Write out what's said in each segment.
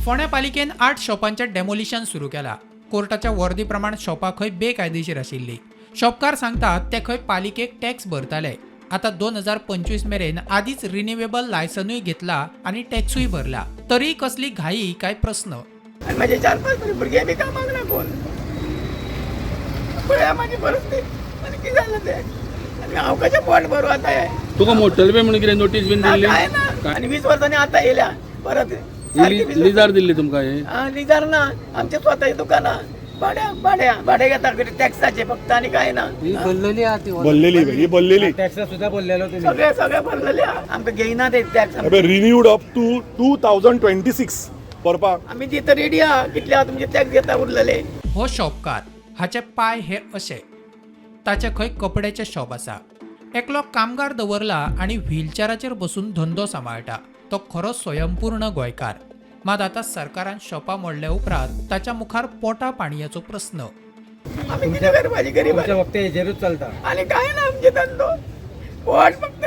फोंड्या पालिकेन 8 शॉपांचें डेमोलिशन सुरू केला. कोर्टाच्या वर्दी प्रमाण शॉपां खंय बेकायदेशीर आशिल्ली. शॉपकार सांगतात ते खंय पालिकेक टॅक्स भरताले. आता 2025 मेरेन आदीच रिन्युएबल लायसनूय घेतला आनी टॅक्सूय भरला, तरी कसली घाई काय प्रस्न. आनी म्हाजे चार पांच भुरगे बी कामाक ना कोण. पळया म्हाजी परिस्थिती आनी कितें जालें तें, आनी हांव कशें पोट भरूं आतां हें? तुका मोडटले बी म्हणून कितें नोटीस बीन ना, दिल्ली? काय ना. आनी 20 वर्सांनी आतां येयल्या परत सारकी 20. लिजार दिल्ली तुमकां हे? हा, लिजार ना. आमचे स्वतःची दुकानां भाड्या भाड्या भाडे घेता टॅक्साचे फक्त, आनी काय ना. भरलेली आहा ती. भरलेली, ही भरलेली. टॅक्स सुद्धा बोललेलो तुम्ही. सगळे सगळे भरलेले आहा. आमकां घेयना ते tax. Renewed up to 2026 भरपाक. आमी दिता रेडी आहा. कितले आहा तुमचे टॅक्स घेता उरलेले? हो शॉपकार, हाचे पांय हे अशे. ताचे खंय कपड्याचे शॉप आसा. एकलो कामगार दवरला आनी व्हीलचॅराचेर बसून धंदो सांबाळटा. तो खरो स्वयंपूर्ण गोंयकार. मात आतां सरकारान शॉपां मोडल्या उपरांत ताच्या मुखार पोटा पाणयाचो प्रस्न. आमी कितें करपाची गरीब? तुमच्या फक्त हेजेरूच चलता. आनी काय ना, आमचे धंदो पोट फक्त.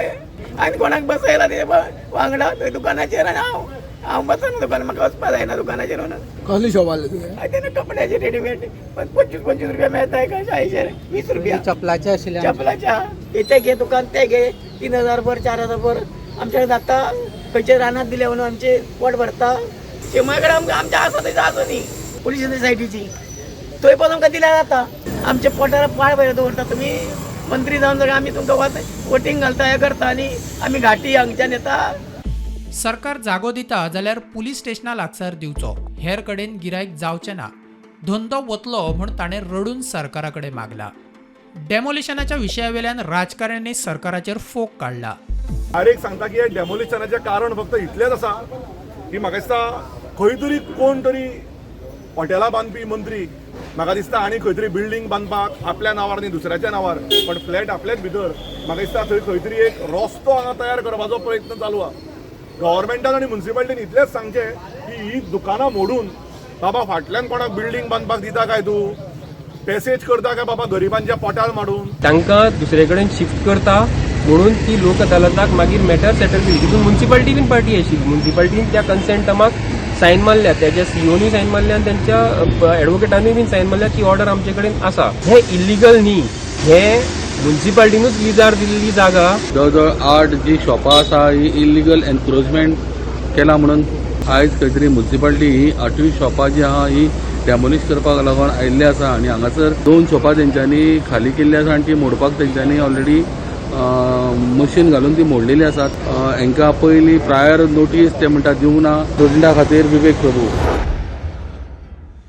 आनी कोणाक बसयला ते वांगडा थंय दुकानाचेर, आनी हांव हांव बसना दुकान, म्हाका वचपा जायना दुकानाचेर म्हणून. कसली शॉप आसली तुवें? ते ना कपड्याचे रेडीमेड, 25 25 रुपया मेळता का शायशे 20 रुपया. चपलाचे आशिल्ले. चपलाच्या. ते घे दुकान, ते घे, 3000 भर, 4000 भर. आमच्याकडे जाता खंयच्या रानात दिले म्हणून आमचे पोट भरता. शिमाकडे आमकां आमच्या आसा थंय आसा न्ही पुलीस सोसायटीची, थंय पण आमकां दिल्यार जाता. आमच्या पोटार पाळ भायर दवरता तुमी. मंत्री जावन जाल्यार आमी तुमकां वोटींग घालता, हें करता, आनी आमी घाटी हांगच्यान येता. सरकार जागो दिता जाल्यार पुलीस स्टेशना लागसार दिवचो, हेर कडेन गिरायक जावचें ना. धंदो वतलो म्हूण ताणें रडून सरकारा कडेन मागला. डेमोलिशनाच्या विशयावेल्यान राजकारण्यांनी सरकाराचेर फोग काडला. डायरेक्ट सांगता की हे डेमोलिशनाचें कारण फक्त इतलेंच आसा की म्हाका दिसता खंय तरी कोण तरी हॉटेलां बांदपी मंत्री म्हाका दिसता, आनी खंय तरी बिल्डींग बांदपाक आपल्या नांवार न्ही दुसऱ्याच्या नांवार, पण फ्लॅट आपल्याच भितर, म्हाका दिसता थंय खंय तरी एक रस्तो हांगा तयार करपाचो प्रयत्न चालू आहा. गव्हर्मेंटान आनी मुन्सिपालिटीन इतलेंच सांगचें की ही दुकानां मोडून बाबा फाटल्यान कोणाक बिल्डींग बांदपाक दिता काय, तूं पॅसेज करता काय बाबा गरिबांच्या पोटार मारून? तांकां दुसरे कडेन शिफ्ट करता म्हणून ती लोक अदालताक मागीर मॅटर सेटल केली. तितून मुन्सिपालिटी बीन पार्टी आशिल्ली. मुन्सिपालिटीन त्या कन्सेंट टर्माक सायन मारल्या, त्याच्या सीओनूय सायन मारल्या आनी त्यांच्या एडवोकेटानूय बीन सायन मारल्या. ती ऑर्डर आमचे कडेन आसा. हे इलिगल न्ही, हे मुन्सिपालिटीनूच लिजार दिल्ली जागा. जवळ जवळ 8 जी शॉपां आसा ही इलिगल एन्क्रोचमेंट केला म्हणून आयज खंय तरी मुन्सिपालिटी ही 8वी शॉपां जी आहा ही डेमोलिश करपाक लागून आयिल्ली आसा. आनी हांगासर 2 शॉपां तेंच्यांनी खाली केल्ली आसा आनी ती मोडपाक तेंच्यांनी ऑलरेडी मशीन घालून ती मोडलेली आसात. हांकां पयलीं प्रायर नोटीस ते म्हणटा दिवंक ना. प्रुडंटा खातीर विवेक प्रभू.